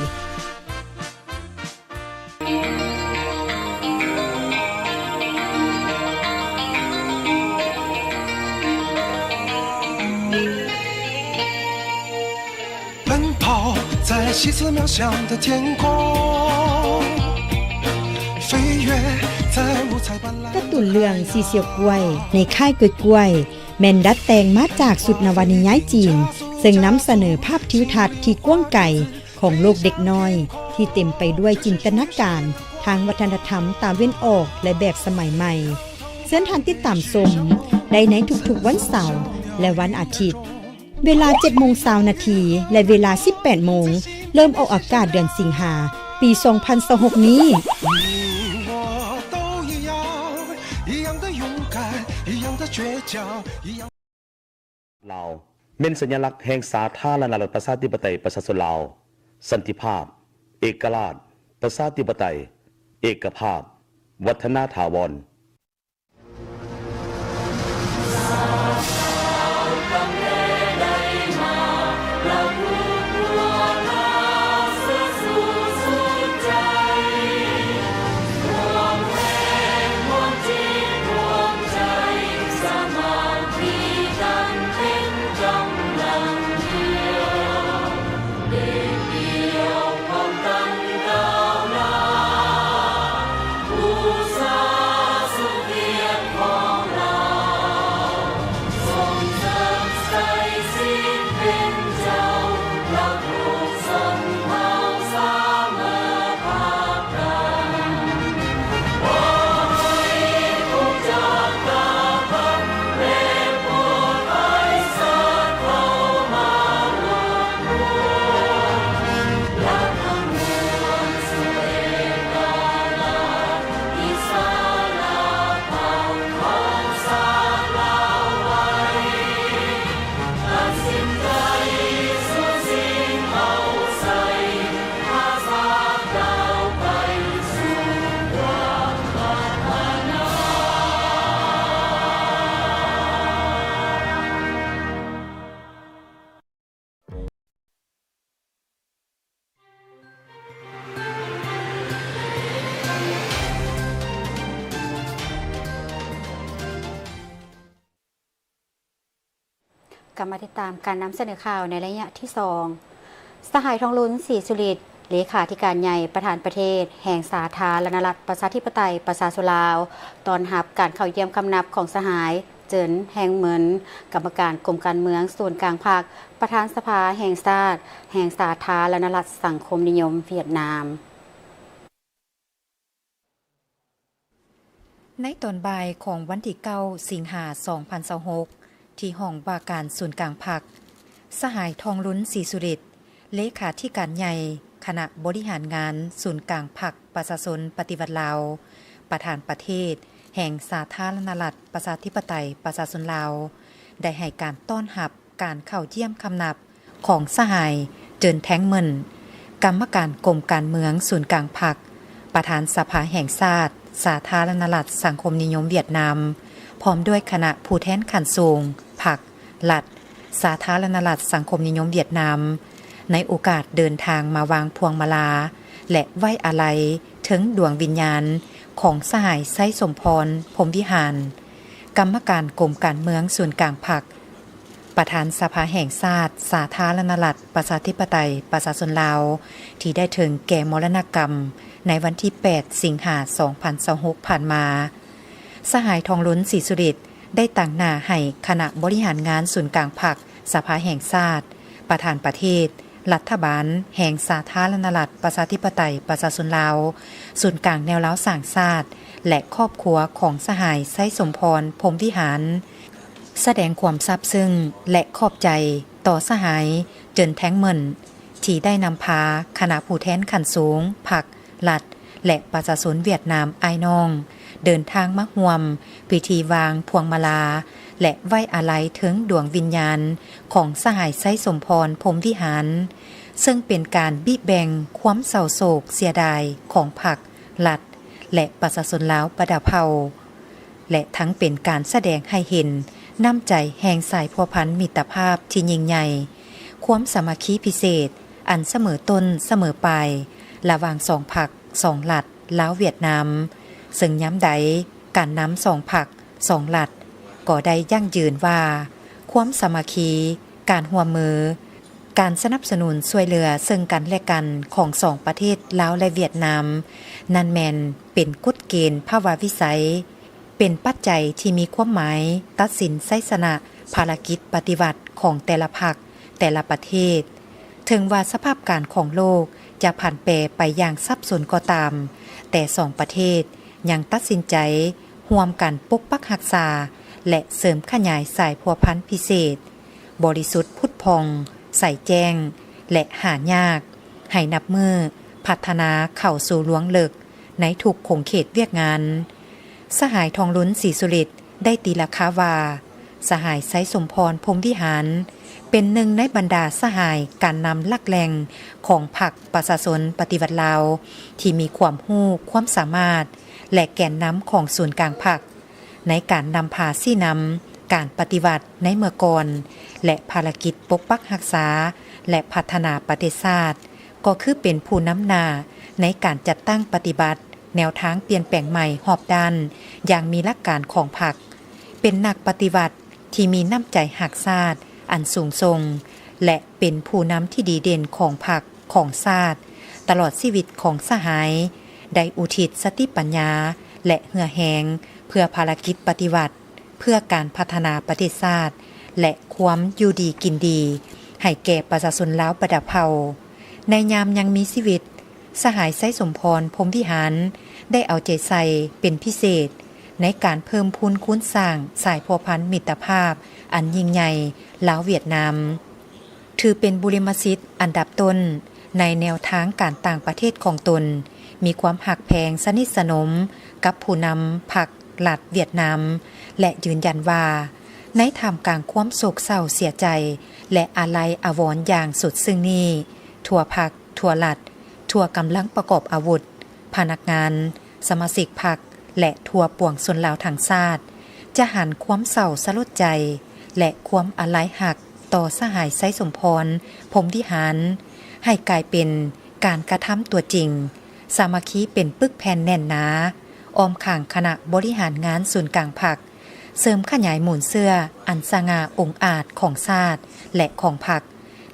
ກາຕູນເລື່ອງສີສຽວກ້ວຍ ໃນຄ້າຍກ້ວຍໆ ແມ່ນດັດແຕ່ງມາຈາກຊຸດນະວະນິຍາຍຈີນ ເຊິ່ງນຳສະເໜີພາບທິວທັດທີ່ກວ້າງໄກ ຂອງໂລກເດັກນ້ອຍທີ່ເຕັມໄປດ້ວຍຈິນຕະນາການທາງວັດທະນະທຳຕາເວັນອອກ ແລະ ແບບສະໄໝໃໝ່. ເຊີນທ່ານຕິດຕາມຊົມໄດ້ໃນທຸກໆວັນເສົາ ແລະ ວັນອາທິດ ເວລາເຈັດໂມງຊາວນາທີ ແລະ ເວລາສິບແປດໂມງ, ເລີ່ມອອກອາກາດເດືອນສິງຫາ ປີສອງພັນຊາວຫົກນີ້. ລາວ ແມ່ນສັນຍາລັກແຫ່ງສາທາລະນະລັດປະຊາທິປະໄຕປະຊາຊົນລາວ, ສັນຕິພາບ, ເອກະລາດ, ປະຊາທິປະໄຕ, ເອກະພາບ, ວັດທະນາຖາວອນ. ກັບມາຕິດຕາມການນຳສະເໜີຂ່າວໃນໄລຍະທີສອງ. ສະຫາຍ ທອງລຸນ ສີສຸລິດ ເລຂາທິການໃຫຍ່ ປະທານປະເທດແຫ່ງສາທາລະນະລັດ ປະຊາທິປະໄຕ ປະຊາຊົນລາວ ຕ້ອນຮັບການເຂົ້າຢ້ຽມຄຳນັບຂອງສະຫາຍ ເຈີນ ແຮງເມີນ ກຳມະການກົມການເມືອງສູນກາງພັກ, ປະທານສະພາແຫ່ງຊາດ ແຫ່ງສາທາລະນະລັດສັງຄົມນິຍົມຫວຽດນາມ. ໃນຕອນບ່າຍຂອງວັນທີເກົ້າ ສິງຫາ ສອງພັນຊາວຫົກ ທີ່ຫ້ອງວ່າການສູນກາງພັກ, ສະຫາຍ ທອງລຸນ ສີສຸລິດ ເລຂາທິການໃຫຍ່ຄະນະບໍລິຫານງານສູນກາງພັກປະຊາຊົນປະຕິວັດລາວ, ປະທານປະເທດ ແຫ່ງສາທາລະນະລັດ ປະຊາທິປະໄຕ ປະຊາຊົນລາວ ໄດ້ໃຫ້ການຕ້ອນຮັບການເຂົ້າຢ້ຽມຄຳນັບຂອງສະຫາຍ ເຈີນແທງເໝິນ ກຳມະການກົມການເມືອງສູນກາງພັກ, ປະທານສະພາແຫ່ງຊາດ ສາທາລະນະລັດສັງຄົມນິຍົມຫວຽດນາມ, ພ້ອມດ້ວຍຄະນະຜູ້ແທນຂັ້ນສູງພັກ, ລັດ, ສາທາລະນະລັດສັງຄົມນິຍົມຫວຽດນາມ, ໃນໂອກາດເດີນທາງມາວາງພວງມາລາ ແລະ ໄວ້ອາໄລເຖິງດວງວິນຍານຂອງສະຫາຍ ໄຊສົມພອນ ພົມວິຫານ ກຳມະການກົມການເມືອງສູນກາງພັກ, ປະທານສະພາແຫ່ງຊາດ ສາທາລະນະລັດ ປະຊາທິປະໄຕ ປະຊາຊົນລາວ ທີ່ໄດ້ເຖິງແກ່ມໍລະນະກຳໃນວັນທີແປດ ສິງຫາ ສອງພັນຊາວຫົກ ຜ່ານມາ. ສະຫາຍ ທອງລຸນ ສີສຸລິດ ໄດ້ຕາງໜ້າໃຫ້ຄະນະບໍລິຫານງານສູນກາງພັກ ສະພາແຫ່ງຊາດ, ປະທານປະເທດ, ລັດຖະບານແຫ່ງສາທາລະນະລັດ ປະຊາທິປະໄຕ ປະຊາຊົນລາວ, ສູນກາງແນວລາວສ້າງຊາດ ແລະ ຄອບຄົວຂອງສະຫາຍ ໄຊສົມພອນ ພົມວິຫານ ສະແດງຄວາມຊາບຊຶ້ງ ແລະ ຂອບໃຈຕໍ່ສະຫາຍ ເຈີນແທງເໝິນ ທີ່ໄດ້ນຳພາຄະນະຜູ້ແທນຂັ້ນສູງ ພັກ, ລັດ ແລະ ປະຊາຊົນຫວຽດນາມອ້າຍນ້ອງ ເດີນທາງມາຮ່ວມພິທີວາງພວງມາລາ ແລະ ໄວ້ອາໄລເຖິງດວງວິນຍານຂອງສະຫາຍ ໄຊສົມພອນ ພົມວິຫານ ເຊິ່ງເປັນການບິແບ່ງຄວາມເສົ້າໂສກເສຍດາຍຂອງພັກ, ລັດ ແລະ ປະຊາຊົນລາວບັນດາເຜົ່າ ແລະ ທັງເປັນການສະແດງໃຫ້ເຫັນນ້ຳໃຈແຫ່ງສາຍພົວພັນມິດຕະພາບທີ່ຍິ່ງໃຫຍ່, ຄວາມສາມັກຄີພິເສດອັນສະເໝີຕົ້ນສະເໝີປາຍ ລະຫວ່າງສອງພັກ, ສອງລັດ ລາວ-ຫວຽດນາມ, ເຊິ່ງຍາມໃດການນຳສອງພັກ, ສອງລັດ ກໍໄດ້ຢັ້ງຢືນວ່າ ຄວາມສາມັກຄີ, ການຮ່ວມມື, ການສະໜັບສະໜູນຊ່ວຍເຫຼືອເຊິ່ງກັນແລະກັນຂອງສອງປະເທດລາວ ແລະ ຫວຽດນາມ ນັ້ນແມ່ນເປັນກົດເກນພາວະວິໄສ, ເປັນປັດໄຈທີ່ມີຄວາມໝາຍຕັດສິນໄຊຊະນະພາລະກິດປະຕິວັດຂອງແຕ່ລະພັກ, ແຕ່ລະປະເທດ. ເຖິງວ່າສະພາບການຂອງໂລກຈະຜັນແປໄປຢ່າງສັບສົນກໍຕາມ, ແຕ່ສອງປະເທດຍັງຕັດສິນໃຈຮ່ວມກັນປົກປັກຮັກສາ ແລະ ເສີມຂະຫຍາຍສາຍພົວພັນພິເສດ, ບໍລິສຸດຜຸດຜ່ອງ, ໃສແຈ້ງ ແລະ ຫາຍາກ, ໃຫ້ນັບມື້ພັດທະນາເຂົ້າສູ່ລວງເລິກໃນທຸກຂົງເຂດວຽກງານ. ສະຫາຍ ທອງລຸນ ສີສຸລິດ ໄດ້ຕີລາຄາວ່າ ສະຫາຍ ໄຊສົມພອນ ພົມວິຫານ ເປັນໜຶ່ງໃນບັນດາສະຫາຍການນຳຫຼັກແຫຼ່ງຂອງພັກປະຊາຊົນປະຕິວັດລາວ ທີ່ມີຄວາມຮູ້ຄວາມສາມາດ ແລະ ແກນນຳຂອງສູນກາງພັກ ໃນການນຳພາຊີ້ນຳການປະຕິວັດໃນເມື່ອກ່ອນ ແລະ ພາລະກິດປົກປັກຮັກສາ ແລະ ພັດທະນາປະເທດຊາດ, ກໍຄືເປັນຜູ້ນຳໜ້າໃນການຈັດຕັ້ງປະຕິບັດແນວທາງປ່ຽນແປງໃໝ່ຮອບດ້ານຢ່າງມີຫຼັກການຂອງພັກ, ເປັນນັກປະຕິວັດທີ່ມີນ້ຳໃຈຮັກຊາດອັນສູງສົ່ງ ແລະ ເປັນຜູ້ນຳທີ່ດີເດັ່ນຂອງພັກ, ຂອງຊາດ, ຕະຫຼອດຊີວິດຂອງສະຫາຍ ໄດ້ອຸທິດສະຕິປັນຍາ ແລະ ເຫື່ອແຮງເພື່ອພາລະກິດປະຕິວັດ, ເພື່ອການພັດທະນາປະເທດຊາດ ແລະ ຄວາມຢູ່ດີກິນດີໃຫ້ແກ່ປະຊາຊົນລາວບັນດາເຜົ່າ. ໃນຍາມຍັງມີຊີວິດ, ສະຫາຍ ໄຊສົມພອນ ພົມວິຫານ ໄດ້ເອົາໃຈໃສ່ເປັນພິເສດ ໃນການເພີ່ມພູນຄູນສ້າງສາຍພົວພັນມິດຕະພາບອັນຍິ່ງໃຫຍ່ລາວ-ຫວຽດນາມ. ຖືເປັນບຸລິມະສິດອັນດັບຕົ້ນໃນແນວທາງການຕ່າງປະເທດຂອງຕົນ, ມີຄວາມຮັກແພງສະໜິດສະໜົມກັບຜູ້ນຳພັກລັດຫວຽດນາມ ແລະ ຢືນຢັນວ່າ ໃນທ່າມກາງຄວາມໂສກເສົ້າເສຍໃຈ ແລະ ອາໄລອາວອນຢ່າງສຸດຊຶ້ງນີ້, ທົ່ວພັກ, ທົ່ວລັດ, ທົ່ວກຳລັງປະກອບອາວຸດ, ພະນັກງານ, ສະມາຊິກພັກ ແລະ ທົ່ວປວງຊົນລາວທັງຊາດ ຈະຫັນຄວາມເສົ້າສະຫຼົດໃຈ ແລະ ຄວາມອາໄລຮັກຕໍ່ສະຫາຍ ໄຊສົມພອນ ພົມວິຫານ ໃຫ້ກາຍເປັນການກະທຳຕົວຈິງ, ສາມັກຄີເປັນປຶກແຜ່ນແໜ້ນໜາ, ອ້ອມຂ້າງຄະນະບໍລິຫານງານສູນກາງພັກ, ເສີມຂະຫຍາຍມູນເຊື້ອອັນສະຫງ່າອົງອາດຂອງຊາດ ແລະ ຂອງພັກ,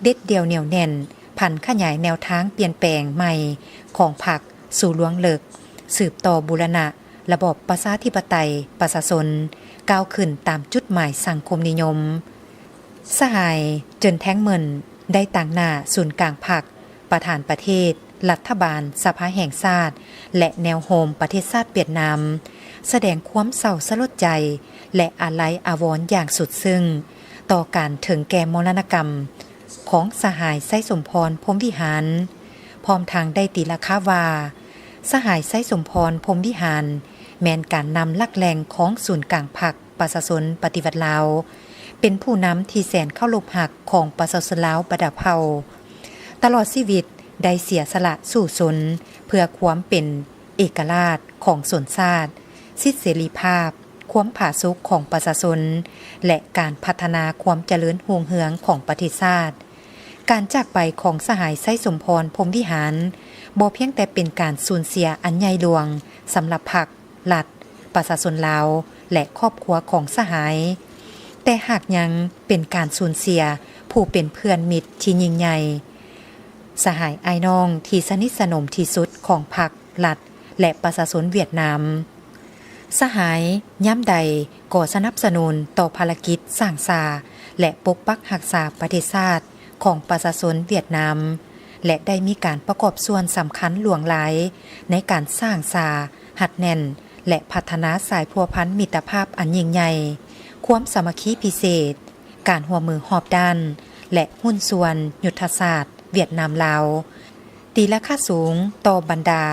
ເດັດດ່ຽວໜຽວແໜ້ນ, ຜັນຂະຫຍາຍແນວທາງປ່ຽນແປງໃໝ່ຂອງພັກສູ່ລວງເລິກ, ສືບຕໍ່ບູລະນະລະບອບປະຊາທິປະໄຕປະຊາຊົນ ກ້າວຂຶ້ນຕາມຈຸດໝາຍສັງຄົມນິຍົມ. ສະຫາຍ ເຈີນແທງເໝິນ ໄດ້ຕາງໜ້າສູນກາງພັກ, ປະທານປະເທດ, ລັດຖະບານ, ສະພາແຫ່ງຊາດ ແລະ ແນວໂຮມປະເທດຊາດຫວຽດນາມ ສະແດງຄວາມເສົ້າສະຫຼົດໃຈ ແລະ ອາໄລອາວອນຢ່າງສຸດຊຶ້ງ ຕໍ່ການເຖິງແກ່ມໍລະນະກຳຂອງສະຫາຍ ໄຊສົມພອນ ພົມວິຫານ, ພ້ອມທັງໄດ້ຕີລາຄາວ່າ ສະຫາຍ ໄຊສົມພອນ ພົມວິຫານ ແມ່ນການນຳຫຼັກແຫຼ່ງຂອງສູນກາງພັກປະຊາຊົນປະຕິວັດລາວ, ເປັນຜູ້ນຳທີ່ແສນເຄົາລົບຮັກຂອງປະຊາຊົນລາວບັນດາເຜົ່າ. ຕະຫຼອດຊີວິດໄດ້ເສຍສະຫຼະສູ້ຊົນເພື່ອຄວາມເປັນເອກະລາດຂອງຊົນຊາດ, ສິດເສລີພາບ, ຄວາມຜາສຸກຂອງປະຊາຊົນ ແລະ ການພັດທະນາຄວາມຈະເລີນຮຸ່ງເຮືອງຂອງປະເທດຊາດ. ການຈາກໄປຂອງສະຫາຍ ໄຊສົມພອນ ພົມວິຫານ ບໍ່ພຽງແຕ່ເປັນການສູນເສຍອັນໃຫຍ່ຫຼວງສຳລັບພັກ, ລັດ, ປະຊາຊົນລາວ ແລະ ຄອບຄົວຂອງສະຫາຍ, ແຕ່ຫາກຍັງເປັນການສູນເສຍຜູ້ເປັນເພື່ອນມິດທີ່ຍິ່ງໃຫຍ່, ສະຫາຍອ້າຍນ້ອງທີ່ສະໜິດສະໜົມທີ່ສຸດຂອງພັກ, ລັດ ແລະ ປະຊາຊົນຫວຽດນາມ. ສະຫາຍຍາມໃດກໍສະໜັບສະໜູນຕໍ່ພາລະກິດສ້າງຊາ ແລະ ປົກປັກຮັກສາປະເທດຊາດຂອງປະຊາຊົນຫວຽດນາມ ແລະ ໄດ້ມີການປະກອບສ່ວນສຳຄັນຫຼວງຫຼາຍໃນການສ້າງຊາ, ຮັດແໜ້ນ ແລະ ພັດທະນາສາຍພົວພັນມິດຕະພາບອັນຍິ່ງໃຫຍ່, ຄວາມສາມັກຄີພິເສດ, ການຮ່ວມມືຮອບດ້ານ ແລະ ຫຸ້ນສ່ວນຍຸດທະສາດຫວຽດນາມ-ລາວ. ຕີລາຄາສູງຕໍ່ບັນດາ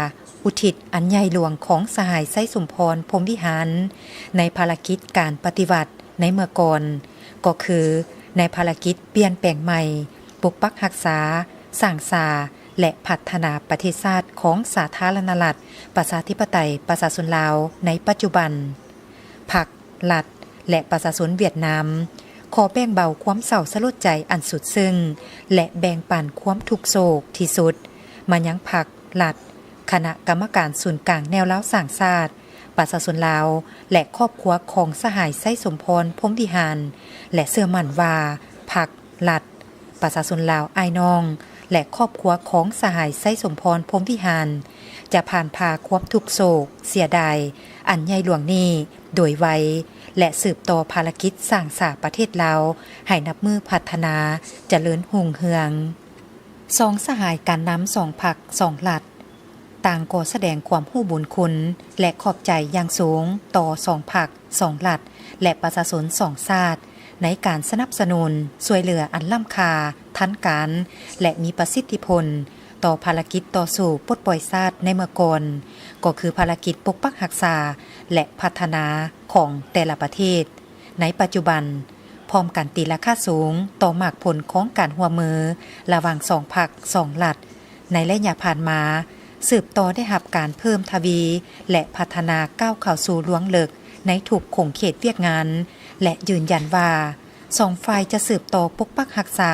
ອຸທິດອັນໃຫຍ່ຫຼວງຂອງສະຫາຍ ໄຊສົມພອນ ພົມວິຫານ ໃນພາລະກິດການປະຕິວັດໃນເມື່ອກ່ອນ, ກໍຄືໃນພາລະກິດປ່ຽນແປງໃໝ່, ປົກປັກຮັກສາ, ສ້າງສາ ແລະ ພັດທະນາປະເທດຊາດຂອງສາທາລະນະລັດ ປະຊາທິປະໄຕ ປະຊາຊົນລາວໃນປັດຈຸບັນ. ພັກ, ລັດ ແລະ ປະຊາຊົນຫວຽດນາມ ຂໍແບ່ງເບົາຄວາມເສົ້າສະຫຼົດໃຈອັນສຸດຊຶ້ງ ແລະ ແບ່ງປັນຄວາມທຸກໂສກທີ່ສຸດມາຍັງພັກ, ລັດ, ຄະນະກຳມະການສູນກາງແນວລາວສ້າງຊາດ, ປະຊາຊົນລາວ ແລະ ຄອບຄົວຂອງສະຫາຍ ໄຊສົມພອນ ພົມວິຫານ ແລະ ເຊື່ອໝັ້ນວ່າພັກ, ລັດ, ປະຊາຊົນລາວອ້າຍນ້ອງ ແລະ ຄອບຄົວຂອງສະຫາຍ ໄຊສົມພອນ ພົມວິຫານ ຈະຜ່ານຜ່າຄວາມທຸກໂສກເສຍດາຍອັນໃຫຍ່ຫຼວງນີ້ໂດຍໄວ ແລະ ສືບຕໍ່ພາລະກິດສ້າງສາປະເທດລາວໃຫ້ນັບມື້ພັດທະນາຈະເລີນຮຸ່ງເຮືອງ. ສອງສະຫາຍການນຳສອງພັກສອງລັດ ຕ່າງກໍສະແດງຄວາມຮູ້ບຸນຄຸນ ແລະ ຂອບໃຈຢ່າງສູງຕໍ່ສອງພັກສອງລັດ ແລະ ປະຊາຊົນສອງຊາດ ໃນການສະໜັບສະໜູນຊ່ວຍເຫຼືອອັນລ້ຳຄ່າ, ທັນການ ແລະ ມີປະສິດທິຜົນຕໍ່ພາລະກິດຕໍ່ສູ້ປົດປ່ອຍຊາດໃນເມື່ອກ່ອນ, ກໍຄືພາລະກິດປົກປັກຮັກສາ ແລະ ພັດທະນາຂອງແຕ່ລະປະເທດໃນປັດຈຸບັນ, ພ້ອມກັນຕີລາຄາສູງຕໍ່ໝາກຜົນຂອງການຮ່ວມມືລະຫວ່າງສອງພັກສອງລັດ ໃນໄລຍະຜ່ານມາ ສືບຕໍ່ໄດ້ຮັບການເພີ່ມທະວີ ແລະ ພັດທະນາກ້າວເຂົ້າສູ່ລວງເລິກໃນທຸກຂົງເຂດວຽກງານ ແລະ ຢືນຢັນວ່າ ສອງຝ່າຍຈະສືບຕໍ່ປົກປັກຮັກສາ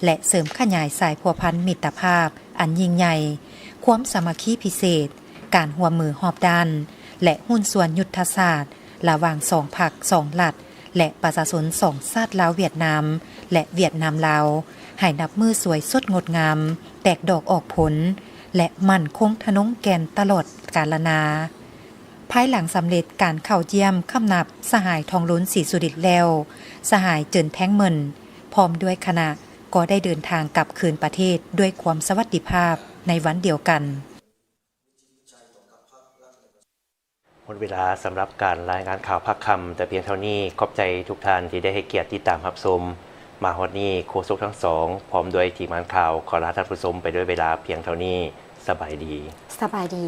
ແລະ ເສີມຂະຫຍາຍສາຍພົວພັນມິດຕະພາບອັນຍິ່ງໃຫຍ່, ຄວາມສາມັກຄີພິເສດ, ການຮ່ວມມືຮອບດ້ານ ແລະ ຫຸ້ນສ່ວນຍຸດທະສາດ ລະຫວ່າງສອງພັກສອງລັດ ແລະ ປະຊາຊົນສອງຊາດລາວຫວຽດນາມ ແລະ ຫວຽດນາມລາວ ໃຫ້ນັບມື້ສວຍສົດງົດງາມ, ແຕກດອກອອກຜົນ ແລະ ໝັ້ນຄົງທະນົງແກ່ນຕະຫຼອດກາລະນາ. ພາຍຫຼັງສຳເລັດການເຂົ້າຢ້ຽມຄຳນັບສະຫາຍ ທອງລຸນ ສີສຸລິດ ແລ້ວ, ສະຫາຍ ເຈີນແທງເໝິນ ພ້ອມດ້ວຍຄະນະ ກໍໄດ້ເດີນທາງກັບຄືນປະເທດດ້ວຍຄວາມສະຫວັດດີພາບໃນວັນດຽວກັນ. ໝົດເວລາສຳລັບການລາຍງານຂ່າວພາກຄ່ຳແຕ່ພຽງເທົ່ານີ້. ຂອບໃຈທຸກທ່ານທີ່ໄດ້ໃຫ້ກຽດຕິດຕາມຮັບຊົມ. ມາຮອດນີ້ ໂຄສົກທັງສອງ ພ້ອມດ້ວຍທີມງານຂ່າວ ຂໍລາທ່ານຜູ້ຊົມໄປດ້ວຍເວລາພຽງເທົ່ານີ້. ສະບາຍດີ. ສະບາຍດີ.